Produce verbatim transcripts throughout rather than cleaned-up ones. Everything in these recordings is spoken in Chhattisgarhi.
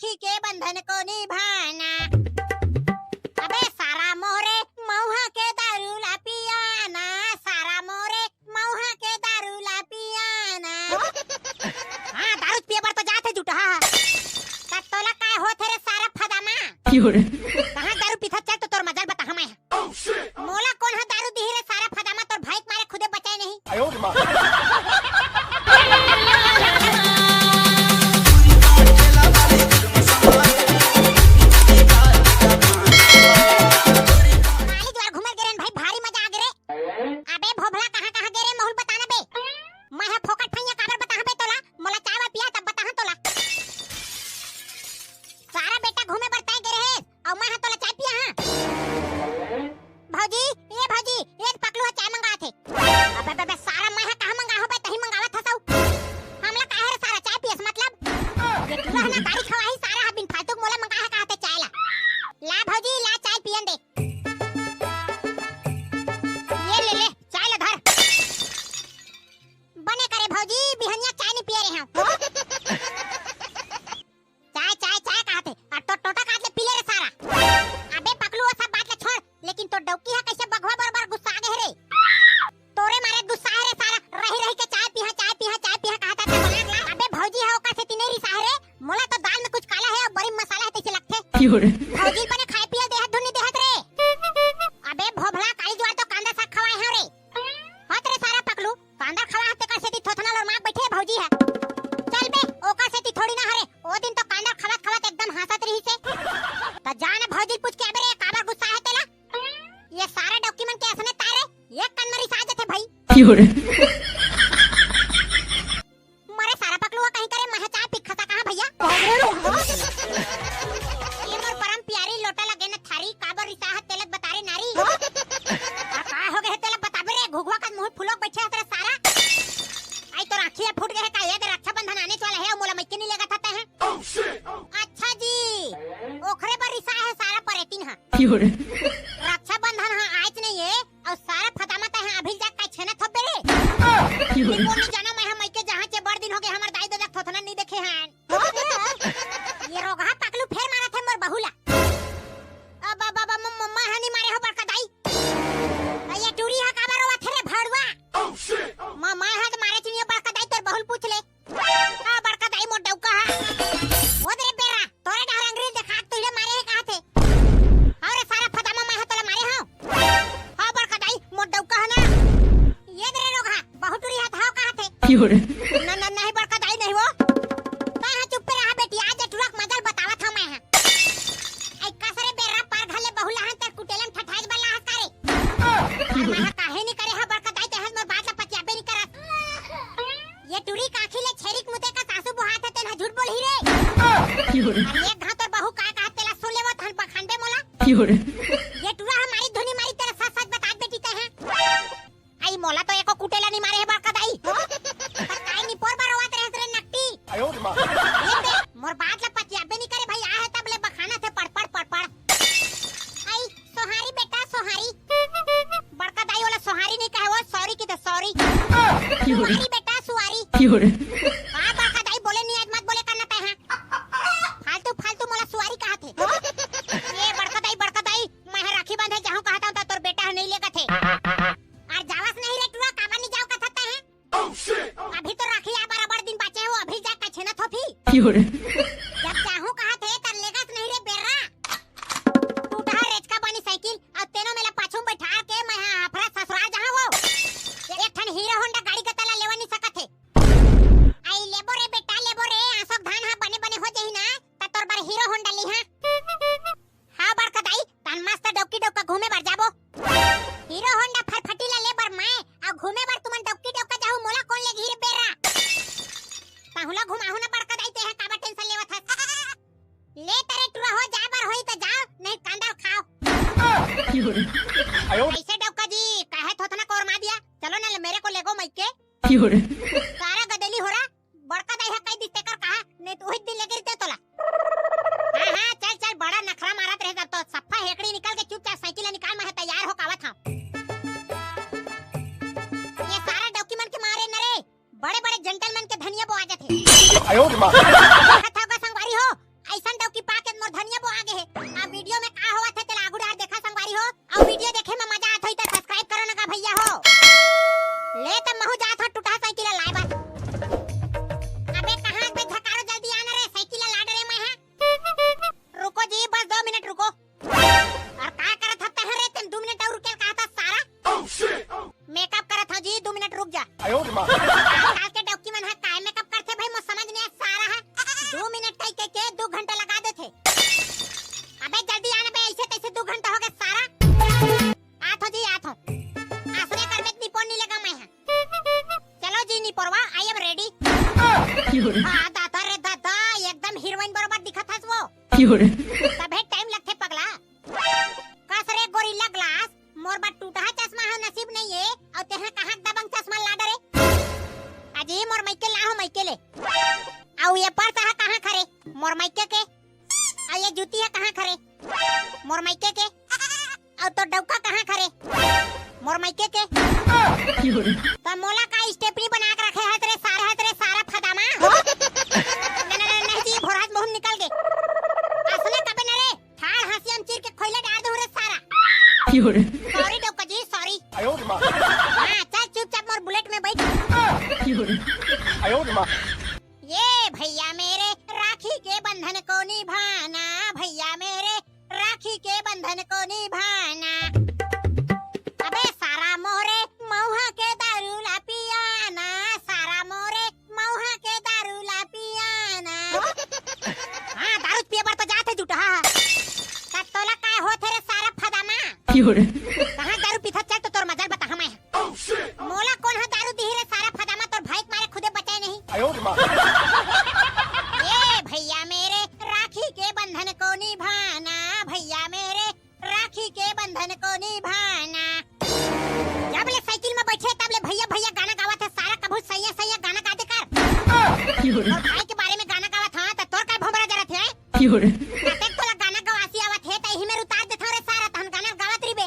सखी के बंधन को निभाना। अबे सारा मोरे मऊहा के दारू ला पियाना, सारा मोरे मऊहा के दारू ला पियाना। हाँ, दारू पिए बर तो जात हे जुटहा। त तोला काय होत हे रे सारा फदामा? कहाँ दारू पीथस? चल तो तोर मजा ल बताहूँ मैं। मोला कोन ह दारू दिही रे सारा फदामा, तोर भाई के मारे खुदे बचाए नहीं। काली जुआर घूमल गे रेन भाई, भारी मजा आ गे रे। अबे भोभला, कहाँ कहाँ गे रे, महू ल बताना बे। मैं ह फोकट फैया काबर बताहा बे तोला, मोला चाय वाय पिया तब बताहा तोला। सारा बेटा घूमे बर तय गे रहे, अउ मैं ह तोला चाय पिया हाँ। भौजी, ए भौजी, ए पकलू ह चाय मंगात हे। अबे, बे, बे, सारा मैं ह कहाँ मंगाहूँ बे, तहीं मंगावत हस अउ। हमला काहे रे सारा चाय पियस मतलब? ये टूरा ह ना गारी खवाही, सारा ह बिन फालतू के मोला मंगाहे कहाथे चाय ला। ला भौजी, ला चाय पियन दे। ये ले ले, चाय ला धर। बने करे भौजी, बिहनिया चाय नहीं पिए रहे हूँ। चाय, चाय, चाय कहाथे, अउ तोर टोटा काट ले पी ले रे सारा। अबे पकलू, वो सब बात ला छोड़, लेकिन तोर डौकी ह कइसे बघवा बरोबर गुस्सा गे हे रे। तोरे मारे गुस्सा हे रे सारा, रहि रहि के चाय पीहा, चाय पीहा, चाय पीहा कहाथे, ते बना ला। अबे भौजी ह ओकर सेती नहीं रिसा हे रे, मोला तो दाल में कुछ काला हे अउ बड़ी मसाला हे तइसे लगथे। भौजी बने खाए पिए देहत धुन नहीं देहत रे। अबे भोभला, काली जुआर तो कांदा साग खवाए हँव रे। हत रे सारा पकलू, कांदा खवाए तेकर सेती थोथना लोरमात बइठे भौजी ह। चल बे, ओकर सेती थोड़ी ना हरे, ओ दिन तो कांदा खवात खवात एकदम हाँसत रहिसे। त जा ना भौजी ल पूछ के आबे रे, काबर गुस्सा हे तेला? ये सारा डौकी मन के असने तारे, एक कन म रिसा जाथे भाई। मरे सारा पकलू, कहीं करे महचा पिखता कहाँ भैया? ये मोर परम प्यारी लोटा लगे न थारी, काबर रिसा ह तेला बता रे नारी। आ, का हो गे हे तेला बताबे रे, घुघुआ कस मुँह फुलोक बइठे हस रे सारा। आई तोर आँखी ह फूट गे हे का? ये दे रक्षाबंधन आने वाला हे, अउ मोला मइके नहीं लेगत हते हैं। अच्छा जी, ओखरे बर रिसा हे सारा परेतिन ह। रक्षाबंधन ह आइच नहीं हे, अउ सारा फदामा तैं ह अभी जाके काय छेना थोपबे रे? कोन नहीं जानो मैं ह मइके जहाँ चे बड़ दिन हो गे, हमर दाई ददा थोथना नहीं देखे हन। ये रोगहा पकलू फेर मारत हे मोर बहू ला। अब, अब, अब, म-, म-, मैं ह नहीं मारे हँव बड़का दाई। अ, ये टूरी ह काबर रोवत हे रे भड़ुआ? म-, मैं ह तो मारे चिनिया बड़का दाई, तोर बहू ल पूछ ले। आ, बड़का दाई मोर डौका ह। ओ दे रे बेर्रा, तोरे डहर अंगरी ल देखा के तुही ल मारे हे कहाथे। अउ रे सारा फदामा, मैं ह तोला मारे हँव? हाँ बड़का दाई, मोर डौका ह ना। ये दे रे रोगहा, बहुत टूरी हाथ हव कहाथे। न, न, नहीं बड़का दाई, नहीं वो। तैं ह चुप्पे रहा बेटी, आज ये टूरा के मजा ल बतावत हँव मैं ह। आई कस रे बेर्रा, पार घर ले बहू लाहन त कुटेला म ठठाए बर लाहस का रे? अउ मैं ह काहे नहीं करे हँव बड़का दाई, तैं ह मोर बात ल पतियाबे नहीं करस। ये टूरी के आँखी ले छेरी के मुते कस आँसू बोहात हे, तेन ह झूठ बोलही रे। अरे एक घांव तोर बहू काय कहत तेला सुन लेवो, तहन बखानबे मोला। ये टूरा ह मारी धुनी मारी, तेला सच सच बतात बेटी तैं ह। आई मोला तो एको कुटेला नहीं मारे हे बड़का दाई। त काय निपोर बर रोवत रहेस रे नकटी? ये दे, मोर बात ल पतियाबे नहीं करे भाई, आहे तब ले बखानथे पड़पड़ पड़पड़। आई सोहारी बेटा, सोहारी। बड़का दाई ओला सोहारी नहीं कहे, वो सॉरी कहिथे, सॉरी। सुआरी बेटा, सुआरी। हाँ, बड़का दाई बोले नहीं, आज मत बोले करना तैं ह। फालतू, फालतू मोला सुआरी कहाथे। ये बड़का दाई, बड़का दाई, मैं ह राखी बांधे जाहूँ कहत हँव त तोर बेटा ह नहीं लेगथे। अउ जावस नहीं रे टूरा, काबर नहीं जाव कथस तैं ह? अभी तो राखी आए बर अब्बड़ दिन बाचे हे, अभी जाके छेना थोपही। जब जाहूँ कहाथे, त लेगस नहीं रे बेर्रा। टूटहा रेचका बानी साइकिल, अउ तेनो मेला पाछू म बइठार के मैं ह हाफरा ससुराल जाहूँ वो। एक ठन हीरो होंडा गाड़ी के तला लेवा नहीं सकत हे। आई लेबो रे बेटा, लेबो रे, आसो के धान ह बने बने हो जाही ना, त तोर बर हीरो होंडा लिहा। हाँ बड़का दाई, तहन मस्त डौकी डौका घूमे बर जाबो। हीरो होंडा फरफटी ला ले बर मैं, अउ घूमे बर तुमन डौकी डौका जाहू, मोला कोन लेगही रे बेर्रा? तहूँ ला घुमाहूँ ना बड़का दाई, तैं ह काबर टेंशन लेवत हस? ले तरे टूरा हो, जाए बर होही त जाव, नहीं कांदा खाव। कैसे डौका जी, काहे थोथना कोरमा दिया? चलो ना, मेरे को लेगो मइके। सारा गदेली होरा, बड़का दाई ह कहि दिस तेकर कहा, नहीं तो उही दिन लेगे रहितेंव तोला। हाँ, हाँ, चल, चल, बड़ा नखरा मारत रहे तब तो। सफ्फा हेकड़ी निकाल के चुपचाप साइकिल ला निकाल, मैं ह तैयार हो के आवत हँव। ये सारा डौकी मन के मारे न रे, बड़े-बड़े gentleman के धनिया बोआ जाथे। आयो रे माँ। कहत हँव गा संगवारी हो, अइसन क्यों रे? तभे टाइम लगथे पगला। कस रे गोरिल्ला ग्लास, मोर बर टूटहा चश्मा ह नसीब नइ ए, अउ तेहा कहाँ दबंग चश्मा ला डरे? अजी मोर मइके ला हो मइके ले। अउ ये पर्स ह कहाँ खरे? मोर मइके के। अउ ये जूती ह कहाँ खरे? मोर मइके के। अउ तोर डौका कहाँ खरे? मोर मइके के। त मोला का स्टेपनी बना के रखे हस रे सारा, हस रे सारा फदामा? नहीं, नहीं, नहीं जी, भोराज मुँह निकल गे। असने कबे न रे, ठाड़ हँसिया म चीर के खोइला डार दूँ रे सारा। सॉरी डौका जी, सॉरी। हाँ, चल चुपचाप मोर बुलेट में बैठ। ये भैया मेरे राखी के बंधन को निभाना, भैया मेरे राखी के बंधन को निभाना। अबे सारा मोरे मउहा के दारू ला पियाना, सारा मोरे मउहा के दारू ला पियाना। हाँ, दारू पिए बर तो जात हे जुटहा। त तोला काय होत हे रे सारा फदामा? कहाँ दारू पीथस, चल तो तोर मजाल बताहा मैं। मोला कोन ह दारू दिही रे सारा फदामा, तोर भाई के मारे खुदे बचाए नहीं। ये भैया मेरे राखी के बंधन को निभाना, भैया मेरे राखी के बंधन को निभाना। जब ले साइकिल में बैठे तब ले भैया भैया गाना गावत हे सारा, कभू सैया सैया गाना गा दे कर। तोर भाई के बारे में गाना गावत हा त तोर काय भोंबरा जरत हे? कतेक तोला गाना गवासी आवत हे त इही में उतार देथव रे सारा, तहन गाना गावत रहिबे।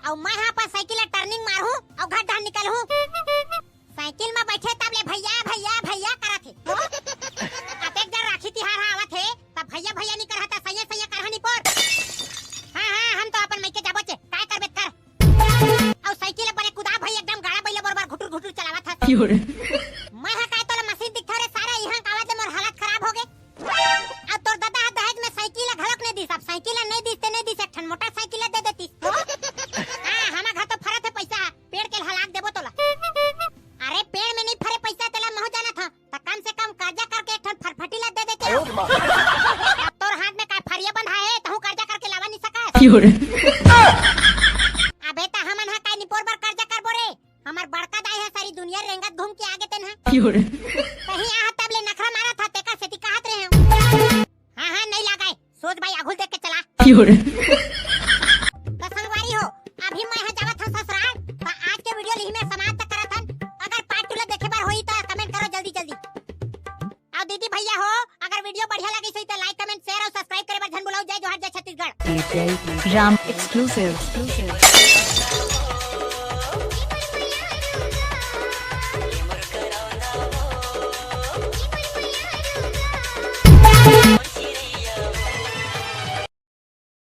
अउ मैं हा अपन साइकिल ला टर्निंग मारहूँ अउ घर डहर निकलहूँ। साइकिल में बैठे तब ले भैया भैया भैया करत हे। अतेक जर राखी तिहार हा आवत हे, त भैया भैया नी करहा त सैया सैया करहा नी पोर। हाँ हाँ, हम तो अपन मइके जाबो चे, काय करबे कर। अउ साइकिल अपने कुदा भाई एकदम गाड़ा बैला बरोबर घुटुर घुटुर चलावत हस। मैं हा काय तोला मशीन दिखथव रे सारा, इहाँ कावत ले मोर हालत खराब हो गे। अउ तोर ददा हा दहेज में साइकिल ला घलोक नहीं दिस, अब साइकिल ला नहीं दिस ते नहीं दिस, एक ठन मोटरसाइकिल ला दे देतिस। हाँ, हमा घर तो फरत हे पैसा, पेड़ के हलाक देबो तोला। अरे पेड़ में नहीं फरे पैसा तेला महू जानत हा, त कम से कम कर्जा करके एक ठन फरफटी ला दे देते। अब तोर हाथ में का फरिया बंधा हे, तहूँ कर्जा करके लावा नहीं सकस। अबे त हमन हा काय निपोर बर कर्जा करबो रे? हमर बड़का दाई हा सारी दुनिया रेंगत घूम के आगे तेन हा। कहीं आहा तब ले नखरा मारत हा, तेकर सेती कहत रहे हूँ। हाँ हाँ, नहीं लगाए, सोच भाई आघुल देख के चला। तो संगवारी हो, अभी मैं हा जावत हूँ ससुराल, त आज के वीडियो लिही में समाप्त करत हन। अगर पार्ट टू ला देखे बर होई त कमेंट करो जल्दी जल्दी। अउ दीदी भैया हो, अगर वीडियो बढ़िया लगिस होई त लाइक, कमेंट, शेयर अउ सब्सक्राइब करे बर झन भुलाओ। जय जोहार, जय छत्तीसगढ़। राम एक्सक्लूसिव।